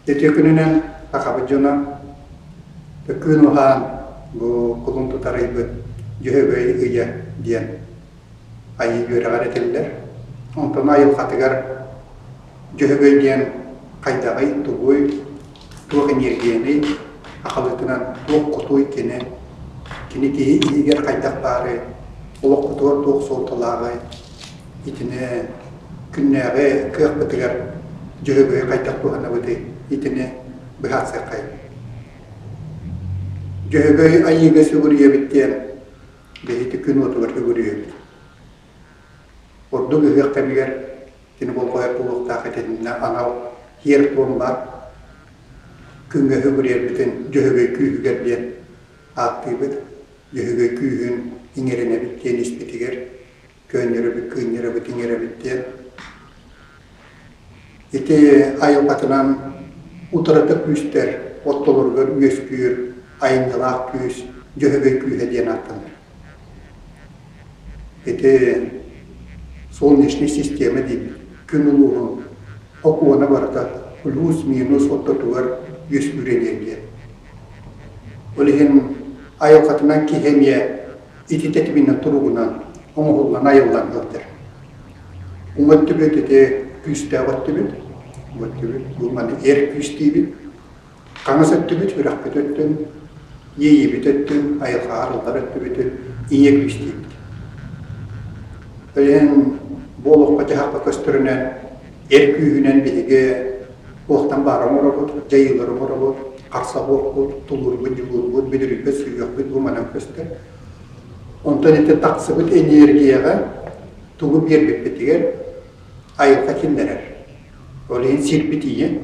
Ити күнүнэн сахабыт дьоно Төкүүн уһаан бу кулун тутар ыйбыт Дьөһөгөй ыйа диэн айыы үөрэҕэр этиллэр. Онтон айылҕатыгар Дьөһөгөй диэн хайдаҕый, тугуй, туох эниэргийэний, ахалытынан туох кутуй кини, кини киһи иһигэр хайдах баарый, олохпутугар туох суолталааҕый, итини күннээҕи кыахпытыгар Дьөһөгөйү хайдах туһанабытый, итини быһаарсыаххай. Дьөһөгөй айыыга сүгүрүйэбит диэн биһиги күн уотугар сүгүрүйэбит. Ордук ыһыах кэмигэр кини болҕойор буолуохтаах итиннэ анал һиэр-туом баар. Күҥҥэ сүгүрүйэрбитин Дьөһөгөй күүһүгэр диэн ааттыыбыт. Дьөһөгөй күүһүн иҥэринэбит диэн испитигэр көөнньөрөбүт, кыынньарабыт, иҥэрэбит диэн. Ити айылҕатынан утарыта күүстэр ортолоругар үөскүүр айымньылаах күүс Дьөһөгөй күүһэ диэн ааттанар. Ити солнечный система диибит. Күн улууһун окуона барыта плюс-минус ортотугар үөскүүр энергия. Ол иһин айылҕатынан киһи эмиэ ити тэтиминэн туругунан оҥоһуллан айыллан сылдьар. Уҥа өттүбүт ити күүстээх өттүбүт, уҥа өттүбүт бу маны эр күүс диибит. Хаҥас өттүбүт сүрэхпит өттүн, иэйиибит өттүн, айылҕа арыллар өттүбүтүн ийэ күүс диибит. Ол иһин бу олоххо-дьаһахха көстөрүнэн эр күүһүнэн биһиги туохтан баара оҥоробут, дьайыылары оҥоробут, харса буолбут, тулуурбут, дьулуурбут, бүдүрүйбэт сүһүөхпүт бу манан көстөр. Онтон ити тахсыбыт энергияҕа тугу биэрбиппитигэр айылҕа киллэрэр. Ол иһин сирбит ийэ.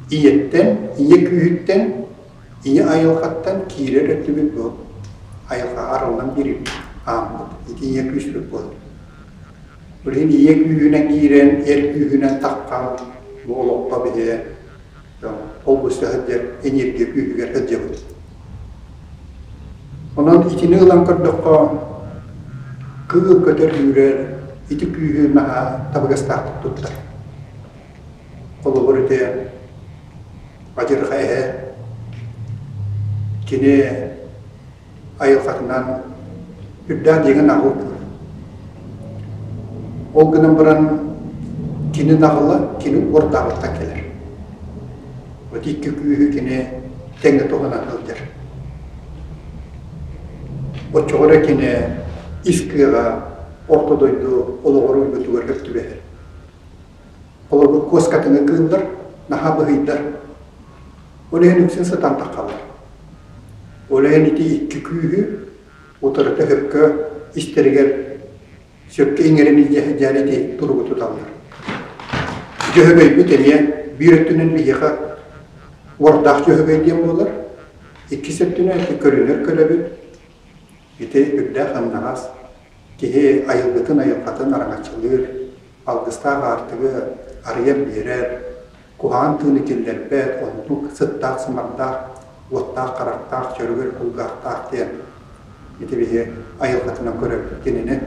Ийэттэн, ийэ күүһүттэн, ийэ айылҕаттан киирэр өттүбүт бу айылҕаҕа арыллан биэрбит ааммыт. Ити ийэ күүспүт буолар. Ол иһин ийэ күүһүнэн киирэн, эр күүһүнэн таххан бу олоххо биһи олбуста сылдьар энергия күүһүгэр сылдьабыт. Онон итини ылан көрдөххө, кыыл көтөр үүрэр ити күүһү наһаа табыгастаахтык туттар. Холобур ити адьырҕа эһэ кини айылҕатынан үрдээх диэҥэ наҕыл кыыл. Ол гынан баран кини наҕыла кини уордаабыттан кэлэр. Вот икки күүһү кини тэҥҥэ туһанан сылдьар. Оччоҕо эрэ кини ис кыаҕа орто дойду олоҕор уйгутугар сөп түбэһэр. Холобур, куоскатыҥы кыыллар наһаа быһыйдар. Ол иһин үксүн сытан таххаллар. Ол иһин ити икки күүһү утарыта сөпкө истэригэр сөпкө иҥэрин илдьэ сылдьар ити туругу туталлар. Дьөһөгөйбүт эмиэ биир өттүнэн биһиэхэ уордаах дьөһөгөй диэн буолар. Иккис өттүнэн ити көрүнэр көлөбүт, ити үрдээх андаҕас киһи айылгытын айылҕатын араҥаччылыыр, алгыстаах аартыгы арыйан биэрэр, куһаҕан тыыны киллэрбэт, оннук сыттаах-сымардаах, уоттаах харахтаах, чөрүгэр кулгаахтаах диэн ити биһи айылҕатынан көрөбүт кинини.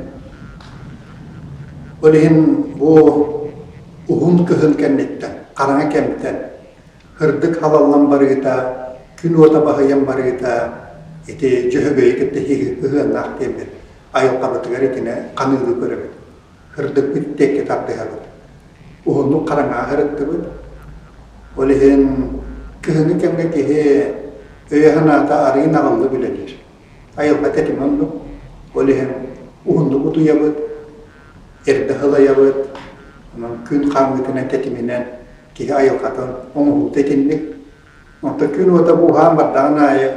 Ол иһин бу уһун кыһын кэнниттэн, хараҥа кэмтэн һырдык халаллан барыыта, күн уота баһыйан барыыта ити Дьөһөгөйү кытта сыһыаннаах диэммит айылҕабытыгар итини ханыылыы көрөбүт. Һырдыкпыт диэки тардыһабыт. Уһуннук хараҥаҕа сырыттыбыт. Ол иһин кыһыҥҥы кэмҥэ киһи өйө-санаата арыый наҕыллык үлэлиир. Айылҕа тэтимэ оннук. Ол иһин уһуннук утуйабыт, эрдэ сылайабыт, онон күн хаамыытынан тэтиминэн киһи айылҕатын оҥоһуута итинник. Онтон күн уота бууһаан бардаҕын аайы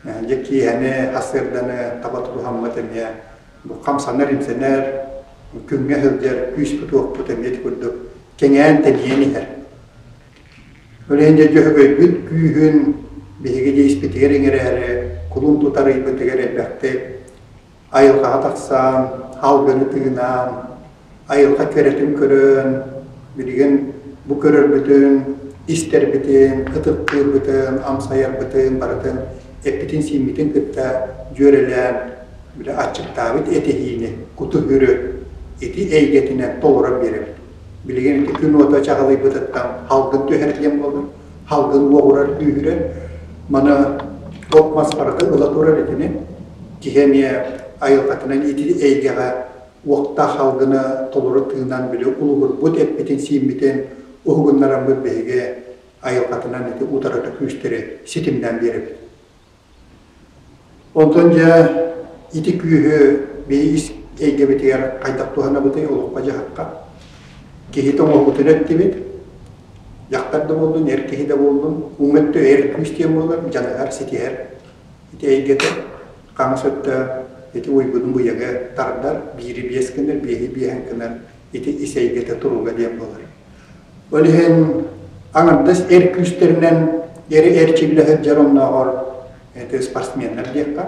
дьэ киэһэни, сарсыарданы таба тутуһаммыт эмиэ бу хамсанар-имсэнэр, күҥҥэ сылдьар күүспүт-уохпут эмиэ ити курдук кэҥээн-тэнийэн иһэр. Ол иһин дьэ Дьөһөгөйбүт күүһүн биһиги дьэ испитигэр иҥэрээри кулун тутар ыйбытыгар элбэхтик айылҕаҕа тахсан, алгыны тыынан, айылҕа кэрэтин көрөн, билигин бу көрөрбүтүн, истэрбитин, ытыктыырбытын, амсайарбытын барытын эппитин-сииммитин кытта дьүөрэлээн, били аччыктаабыт этиһиини, куту-сүрү ити эйгэтинэн толорон биэрэбит. Билигин ити күн уота чаҕылыйбытыттан салгын түһэр диэн буолар. Халгын уоҕурар күүһүрэр. Маны от-мас барыта ыла турар итини. Киһи эмиэ айылҕатынан ити эйгэҕэ уохтаах халгыны толору тыынан били улугурбут эппитин-сииммитин уһугуннараммыт биһиги айылҕатынан ити утарыта күүстэри ситимнээн биэрэбит. Онтон дьэ ити күүһү биһи ис эйгэбитигэр хайдах туһанабытый олоххо-дьаһахха? Киһи тоҥоһуутун эттибит, дьахтар да буоллун, эр киһи да буоллун, уҥа өттө эр күүс диэн буолар, дьаныһар, ситиһэр ити эйгэтэ. Хаҥас өттө ити уйгунун быйаҥы тардар, биири биэс гынар, биэһи биэһэн гынар ити ис эйгэтэ туруга диэн буолар. Ол иһин аҥардас эр күүстэринэн эри эрчиллэ сылдьар оннооҕор это спортсменнар диэххэ,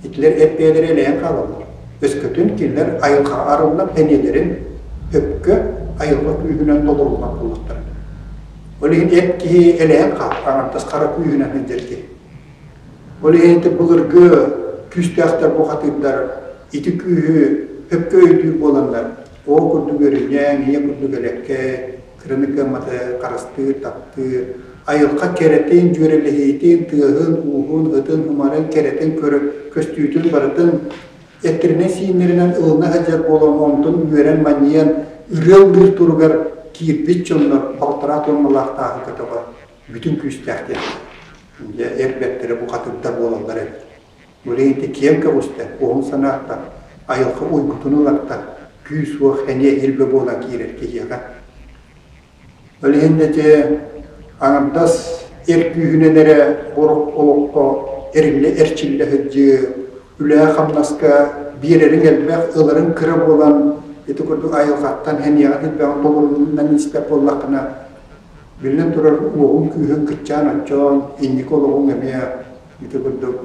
итилэр эппиэлэри элэйэн хаалаллар. Өскөтүн кинилэр айылҕаҕа арыллар эниэлэрин өпкө айылҕа күүһүнэн толоруллар буоллахтарына. Ол иһин эр киһи элэйэн хаал, аҥардас хара күүһүнэн сылдьар киһи. Ол иһин ити былыргы күүстээхтэр бухатыырдар ити күүһү өпкө өйдүүр буоланнар Ол курдук үөрүнньэҥ, ийэ курдук элэккэй, кыраны кыамматы харыстыыр, таптыыр, айылҕа кэрэтин, дьүөрэлэһиитин, тыаһын-ууһун, ытын-һумарын, кэрэтин көрө, көстүүтүн барытын эттэринэн-сииннэринэн ылына сылдьар буолан, онтон үөрэн-манньыйан ырыа ыллыыр туругар киирбит дьоннор балтараа туонналаах тааһы көтөҕө бүтүн күүстээх диэн дьэ эр бэртэрэ бухатырдар буолаллар эбит. Үлэһити киэҥ көҕүстэр, уһун санааттан, айылҕа уйгутун ылартан күүс-уох эниэ илбэ буолан киирэр киһиэхэ. Ол иһин ити аҥардас эр күүһүнэн эрэ олоххо эриллэ эрчиллэ сылдьыы, үлэҕэ-хамнаска биэрэриҥ элбэх, ыларыҥ кыра буолан ити курдук айылҕаттан сэниэҕин элбэҕин толорунан испэт буоллаххына, биллэн турар, уоҕуҥ-күүһүҥ кыччаан-оччоон, инники олоҕуҥ эмиэ Ити курдук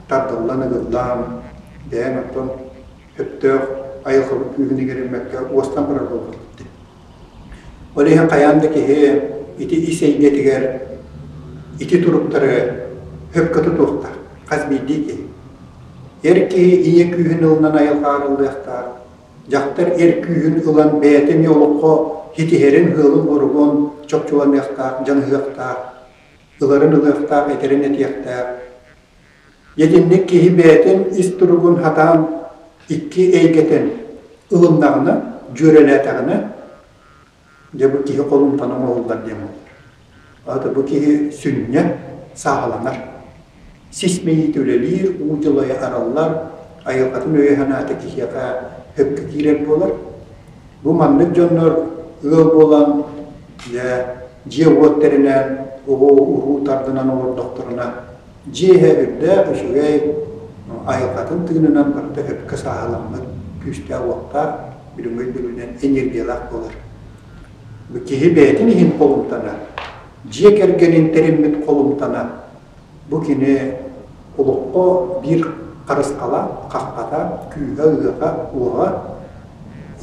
тардыллан ыгыллаан, бэйэҥ оттон сөптөөх айылҕабыт күүһүн иҥэриммэккэ уостан барар буолбуппут дии. Ол иһин хайаан да киһи ити ис эйгэтигэр ити туруктары сөпкө тутуохтаах, хас биирдии киһи. Эр киһи ийэ күүһүн ылынан айылҕа арыллыахтаах, дьахтар эр күүһүн ылан бэйэтэ эмиэ олоххо ситиһэрин, ыалын-оругун чопчуланыахтаах, дьаныһыахтаах, ыларын ылыахтаах, этэрин этиэхтээх. Итинник киһи бэйэтин ис туругун хатаан икки эйгэтин ылыннаҕына, дьүөрэлээтэҕинэ, дьэ бу киһи холумтан оҥоһуллар диэн буолар. Аата бу киһи сүнньэ сааһыланар. Сис мэйиитэ үлэлиир, уу дьылайа араллар, айылҕатын өйө-санаата киһиэхэ сөпкө киирэр буолар. Бу маннык дьоннор ыал буолан, дьэ, дьиэ-уот тэринэн, оҕо-уруу тардынан олордохторуна, дьиэ иһэ үрдээх үчүгэй, айылҕатын тыынынан барыта сөпкө сааһыламмыт, күүстээх-уохтаах, билиҥҥи өйдөбүлүнэн энергиялаах буолар. Бу киһи бэйэтин иһин холумтана, дьиэ кэргэнин тэриммит холумтана Бу кини олоххо биир харысхала, хаххата, күүһэ, ыаха, уоҕа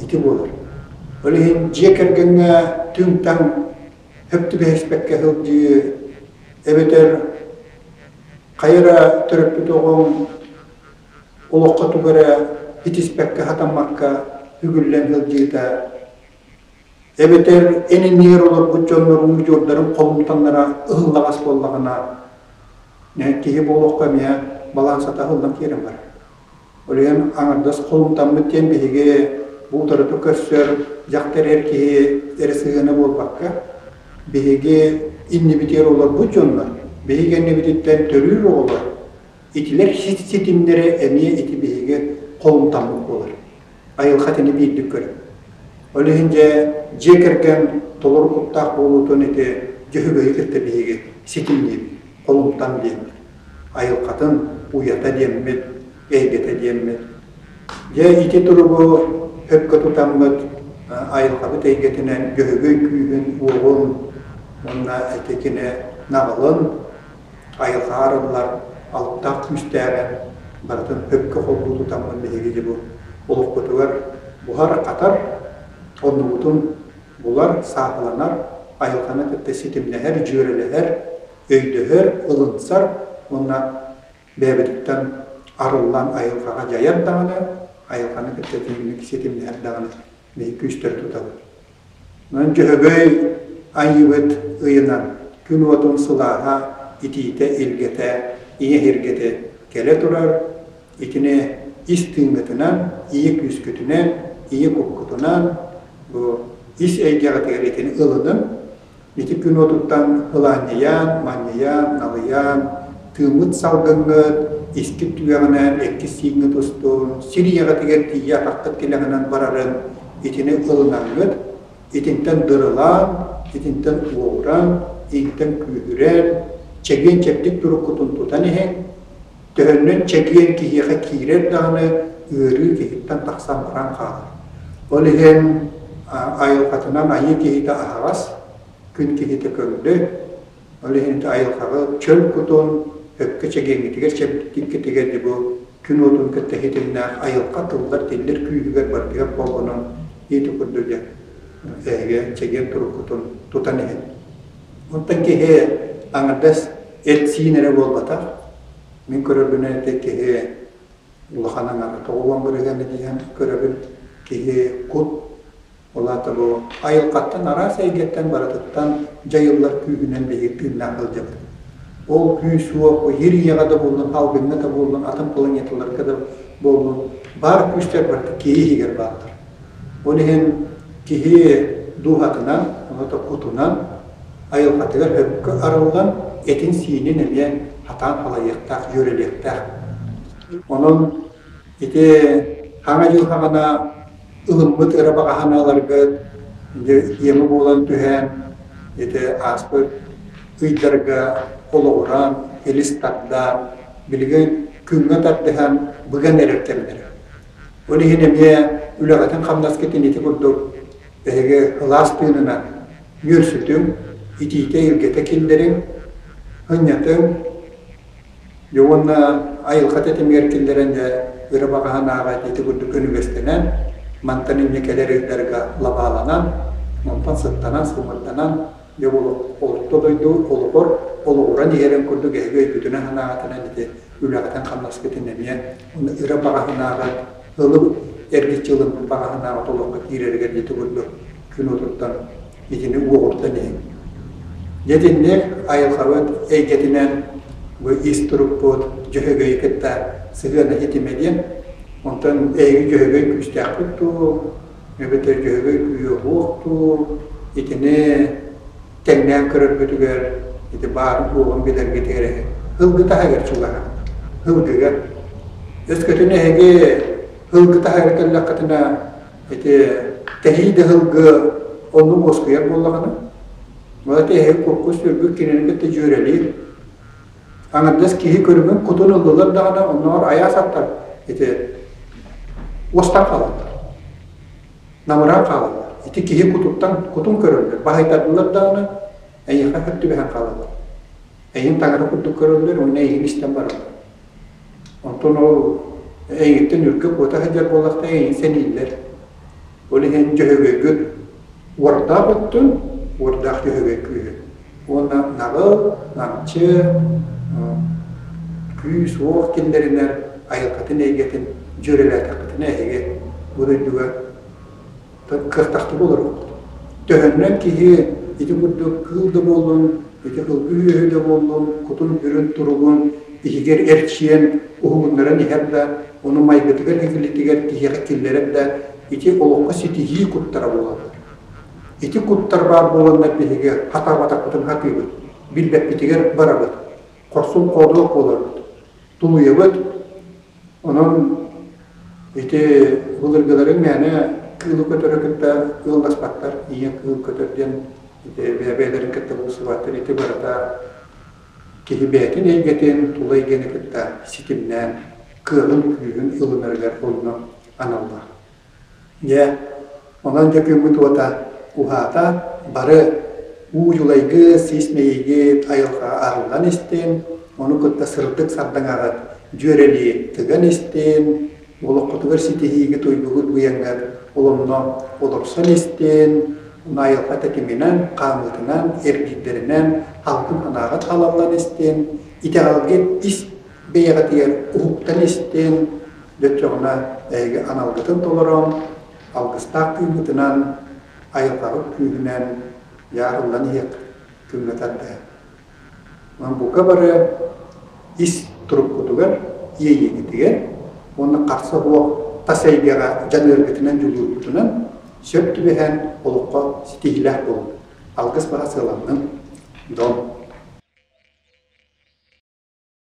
ити буолар. Ол иһин дьиэ кэргэҥҥэ түҥ-таҥ сөп түбэһиспэккэ сылдьыы эбэтэр хайа эрэ төрөппүт оҕоҥ олоххо тугу эрэ ситиспэккэ, сатаммакка үгүллэн сылдьыыта Эбэтэр эн иннигэр олорбут дьонноруҥ удьуордарын холумтаннара ыһыллаҕас буоллаҕына, киһи буолуохха эмиэ балаансата ыһыллан киирэн барар. Ол иһин аҥардас холумтаммыт диэн биһиги бу утарыта көрсөр дьахтар эр киһи эрэ сыһыана буолбакка, биһиги иннибитигэр олорбут дьоннор, биһиги иннибититтэн төрүүр оҕолор, итилэр ситимнэрэ эмиэ ити биһиги холумтаммыт буолар. Айылҕа итини биирдик көрөр. Ол иһин дьэ дьиэ кэргэн толору куттаах буолуутун ити дьөһөгөйү кытта биһиги ситимниибит, холумтан диэммит, айылҕатын уйата диэммит, эйгэтэ диэммит. Дьэ ити туругу сөпкө тутаммыт айылҕабыт эйгэтинэн дьөһөгөй күүһүн, уоҕун уонна ити кини наҕылын айылҕа арыллар алыптаах күүстээҕин барытын сөпкө холбуу тутаммын биһиги дьэ бу олохпутугар буһар-хатар, оннубутун булар, сааһыланар, айылҕаны кытта ситимнэһэр, дьүөрэлэһэр, өйдөһөр, ылынсар уонна бэйэбититтэн арыллан айылҕаҕа дьайар даҕаны, айылҕаны кытта итинник ситимнэһэр даҕаны биһиги күүстэри тутабыт. Онон Дьөһөгөй айыыбыт ыйынан. Күн уотун сылааһа, итиитэ, илгэтэ, ийэ иһиргэтэ кэлэ турар, итини ис тыыҥҥытынан, ийэ күүскүтүнэн, ийэ куккутунан бу ис эйгэҕитигэр итини ылыныҥ. Ити күн уотуттан ылаанньыйан, манньыйан, налыйан, тыыммыт салгыҥҥыт, искит түгэҕинэн эккис сииҥҥит устун, сир ийэҕитигэр тиийэ атаххыт тилэҕинэн барарын итини ылынаҥҥыт, итинтэн дырылаан, итинтэн уоҕуран, иҥтэн күүһүрэн, чэгиэн-чэбдик туруккутун тутан иһиҥ. Төһөннөн чэгиэн киһиэхэ киирэр даҕаны ыарыы киһиттэн тахсан баран хаалар. Ол иһин айылҕатынан айыы киһитэ аһаҕас, күн киһитэ көҥүлү, ол иһин айылҕаҕа чөл кутун, өккө чэгиэҥҥитигэр чэбдиккитигэр дьэ бу күн уотун кытта ситимнээх айылҕа тыллар-тиллэр күүһүгэр барытыгар холбонон ити курдук дьэ эһиги чэгиэн туруккутун тутан иһин. Онтон киһи аҥардас эт-сиин эрэ буолбатах. Мин көрөрбүнэн ити киһи улахан аҥара 90% диэн көрөбүн. Киһи кут ол аата бу айылҕаттан араас эйгэттэн барытыттан дьайыллар күүһүнэн биһиги тыыннаах сылдьабыт. Ол күүс уох сир ийэҕэ да буоллун, алгыҥҥа да буоллун, атын планеталарга да буоллун, баар күүстэр барыта киһи иһигэр бааллар. Ол иһин киһи дууһатынан, ону кутунан айылҕатыгар өккө арыллан этин-сиинин эмиэ хатаан халайыахтаах, дьүөрэлиэхтээх. Онон ити хаҥа дьыл хаҕана ылыммыт ыра баҕаһаналаргыт иэмэ буолан түһэн ити ааспыт ыйдарга олоҕуран, илис тардаан, билигин күҥҥэ тардыһан быган эрэр кэмнэрэ. Ол иһин эмиэ үлэҕитин-хамнаскытын ити курдук эһиги ылаас тыынынан үөрсүтүҥ, итиитэ-илгэтэ киллэриҥ, ынньатыҥ, дьэ уонна айылҕа тэтимигэр киллэрэн дьэ ыра баҕаһын ааҕа ити курдук өнүгэстэнэн, мантан инньэ кэлэр ыйдарга лабааланан, онтон сыттанан, сымырданан, дьэ орто дойду олоҕор олоҕуран иһэрин курдук эһиги өйгүтүнэн-санааҕытынан ити үлэҕитин-хамнаскытын эмиэ уонна ыра баҕаһынааҕы ылып эргиччи ылыммыт баҕаһынааҕы толорго киирэригэр ити курдук күн уотуттан итини уоҕурдан иһиҥ. Дьэ итинник айылҕабыт эйгэтинэн бу ис турукпут Дьөһөгөйү кытта сыһыана ситимэ диэн, онтон эһиги Дьөһөгөй күүстээхпит дуу, эбэтэр Дьөһөгөй күүһэ суох дуу, итини тэҥнээн көрөргүтүгэр ити баарын суоҕун билэргитигэр эһи һылгы таһыгар чугаһаҥ. Һылгыга. Өскөтүн эһиги һылгы таһыгар кэллэххитинэ ити тэһии да һылгы оннук уоскуйар буоллаҕына, ол эти эһиги куркус сүргүт кинини кытта дьүөрэлиир. Аҥардас киһи көрүҥүн кутун ыллылар даҕаны оннооҕор айаас аттар ити уостан хаалаллар. Намыраан хаалаллар. Ити киһи кутуттан кутун көрөллөр. Баһыйтардылар даҕаны эйиэхэ сөп түбэһэн хаалаллар. Эйин таҥара курдук көрөллөр уонна эйигин истэн бараллар. Онтон ол эйигиттэн үргэ куота сылдьар буоллахта эйигин сэнииллэр. Ол иһин дьөһөгөйгүт уордаах өттүн, уордаах дьөһөгөй күүһүн. Уонна наҕыл, намчы, күүс-уох киллэринэр айылҕатын эйгэтин дьүөрэлээтэххитинэ эһиги бу дойдуга кыахтаахтык олоруоххут. Төһөннөн киһи ити курдук кыыл да буоллун, ити ылгы үөһү да буоллун, кутун-сүрүн туругун иһигэр эрчийэн уһугуннаран иһэр да, ону майгытыгар сигилитигэр киһиэхэ киллэрэр да, ити олоххо ситиһии куттара буолаллар. Ити куттар баар буоланнар биһиги хатаабатахпытын хатыыбыт, билбэппитигэр барабыт, хорсун хоодуох буоларбыт, тулуйабыт. Онон ити былыргыларыҥ мээнэ кыылы көтөрү кытта ыалласпаттар, ийэ кыыл көтөр диэн ити бэйэ-бэйэлэрин кытта булсубаттар, ити барыта киһи бэйэтин эйгэтин, тула эйгэни кытта ситимнээн кыаҕын, күүһүн ылынарыгар онно аналлаах. Дьэ, онон дьэ күммүт уота уһаата, бары уу дьулайгы, сис мэйиги айылҕаҕа арыллан истин, ону кытта сырдык сардаҥаҕыт дьүөрэлии тыган истин, олоххутугар ситиһиигэ туйгугут быйаҥҥыт олонно олорсон истин, айылҕа тэтиминэн, хаамыытынан, эргиирдэринэн алгын санааҕыт халаллан истин, итэҕэлгит ис бэйэҕитигэр уһуктан истин, Дьэ эһиги аналгытын толорон, алгыстаах тыыҥҥытынан, айылҕаҕыт күүһүнэн дьаарыллан иһиэххит, күҥҥэ тардыһа. Онон бука бары ис туруккутугар, иэйиигитигэр уонна харса суох тас эйгэҕэ дьаныаргытынан, дьулуургутунан сөп түбэһэн олоххо ситиһиилээх буолуҥ. Алгыс баҕа сыаланнын. Дом!